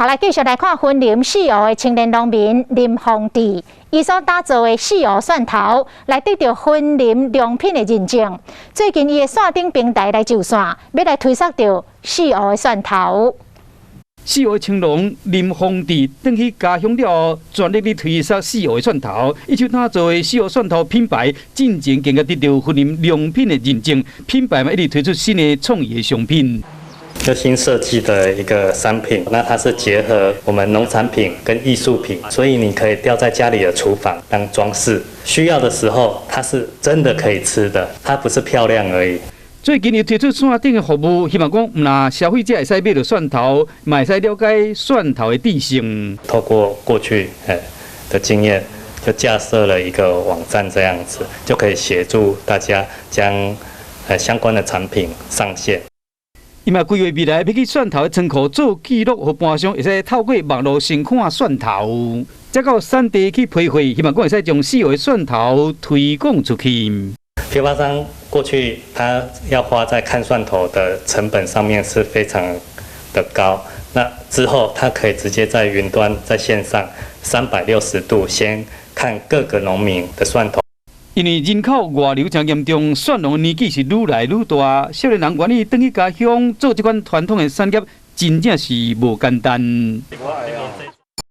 好，來繼續來看雲林四湖的青年農民林宏志，伊所打造的四湖蒜頭來得著雲林良品的認證。最近伊的線頂平台來上線，欲來推廣著四湖的蒜頭。四湖青農林宏志轉去家鄉了後，全力咧推銷四湖的蒜頭。伊手打造的四湖蒜頭品牌，進前更加得著雲林良品的認證，品牌嘛一直推出新的創意的商品。就新設計的一個商品，那它是結合我們農產品跟藝術品，所以你可以吊在家裡的廚房當裝飾。需要的時候，它是真的可以吃的，它不是漂亮而已。最近又推出線頂的服務，希望講毋但消費者會使買著蒜頭，嘛會使了解蒜頭的知識。透過過去的經驗，就架設了一個網站，這樣子就可以協助大家將相關的產品上線。伊嘛規劃未來欲去蒜頭的倉庫做記錄，予盤商會使透過網路先看蒜頭，再到產地去批貨，希望講會使將四湖的蒜頭推廣出去。批發商過去他要花在看蒜頭的成本上面是非常的高，那之後他可以直接在雲端在線上360度先看各個農民的蒜頭。因為人口外流誠嚴重，蒜農年紀是愈來愈大，少年人願意轉去家鄉做這款傳統的產業，真正是無簡單。